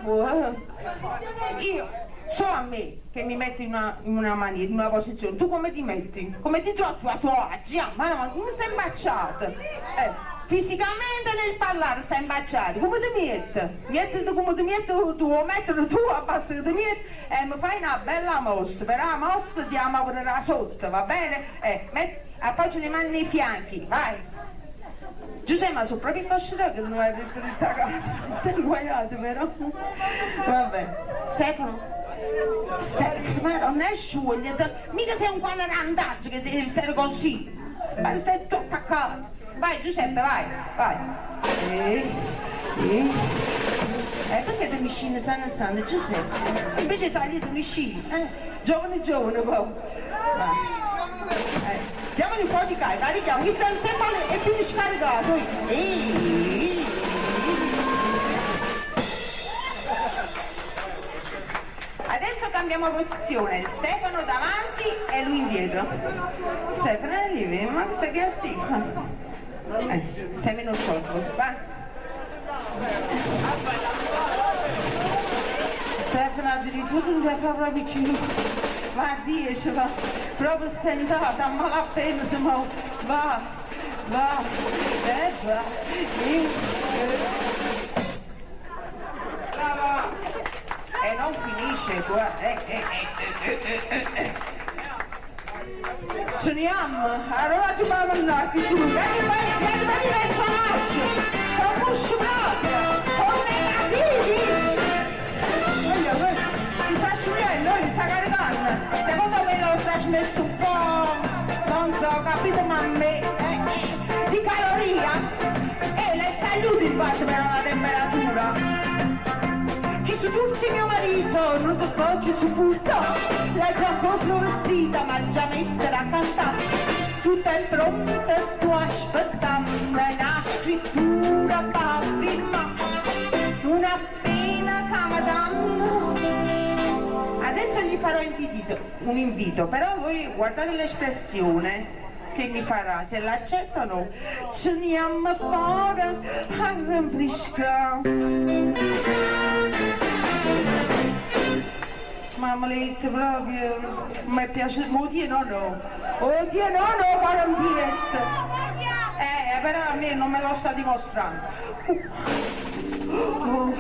può. Io so a me che mi metto in una, in una maniera, in una posizione. Tu come ti metti? Come ti trovi a tuo agio? Ma no, come stai impacciato? Fisicamente nel parlare stai impacciato. Come ti metti? Mettiti come ti metti tu, o mettere tu, basta che ti metti e mi fai una bella mossa, però la mossa diamo pure da sotto, va bene? Appoggia le mani nei fianchi, vai. Giuseppe, ma sono proprio incosciato che non hai detto di sta casa. Stai inguaiato però. Vabbè. Stefano? Stefano, ma non è sciogliete. Mica sei un quale randaggio che devi stare così. Ma stai tutto attaccato. Vai Giuseppe, vai, vai. Perché ti miscini sana sana, Giuseppe? Invece sali ti miscini, eh? Giovane giovane poi. Vai. Diamogli un po' di carica, carichiamo, qui sta Stefano è più scaricato. Ehi. Adesso cambiamo posizione, Stefano davanti e lui indietro. Stefano è lì, ma che stai che stai? Sei meno sciolto, va? Stefano addirittura non deve fare proprio più. Va a 10, va, proprio stentata, a malapena si muove. Va, va, va. Brava! E non finisce qua. Ce ne andiamo, allora ci facciamo andare qui giù, vieni, vieni, vieni, vieni personaggio, sta muscio proprio, sono negativi! Voglio, mi sta sciogliendo, mi sta caricando, secondo me l'ho trasmesso un po', non so, capito, ma a me, di caloria, e le saluti infatti per la temperatura. Chi su tutti mio marito non ti può supportare, la già cosa vestita ma già mettere a cantare, tutta in pronta sto aspettando una scrittura pa' firma, una pena che mi danno. Adesso gli farò un invito, però voi guardate l'espressione che mi farà, se l'accetta o no. Ce ne andiamo fuori a rinfrescare. Mamma letta proprio, mi è piaciuto, oddio no no, oddio no no, fare un pietto. Però a me non me lo sta dimostrando. Oh,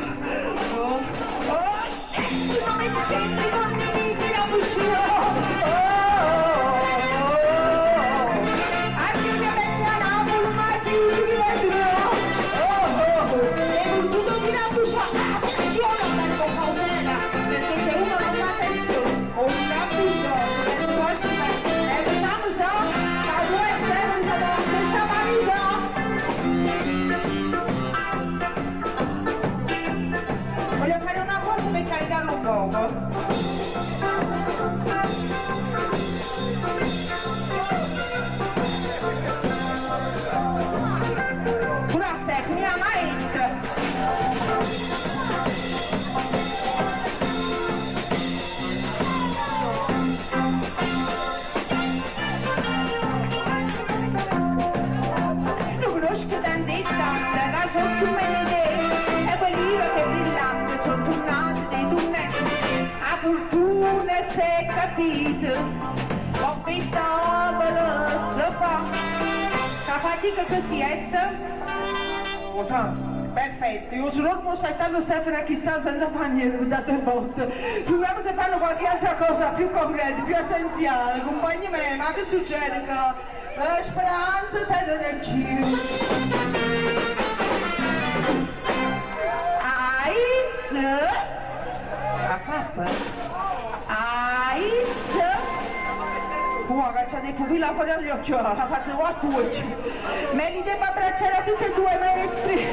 oh, oh, scendi, ma mi scendi con i miei la bugia. Oh, oh, oh, anche se vengo a Napoli, ma chiudi di vetro. Oh, oh, oh, e un tutto di la bugia. Attenzione, per cautela, perché se uno non fa attenzione, con una bugia, e diciamo so, che tu e Stefano siete la stessa marito. Voglio fare una cosa per caricarlo un poco. Una Stefania, la maestra. Non conosco tante tante, che sono più me le idee, e quelli che brillante sono tornati dei tunnel. A fortuna si è capito, con tavola si fa, che fatica che si è. Perfetto, io sono ormai saltando Stefano a chissà senza fare niente, mi dato il botto. Figuriamo se fanno qualche altra cosa più concreta, più essenziale. Compagni miei, ma che succede qua? La speranza te l'energia. Aiz! A pappa? Aiz! Oh, caccia dei pupilla fuori agli occhi, ha fatto quattro. Me li devo abbracciare a tutti e due, maestri.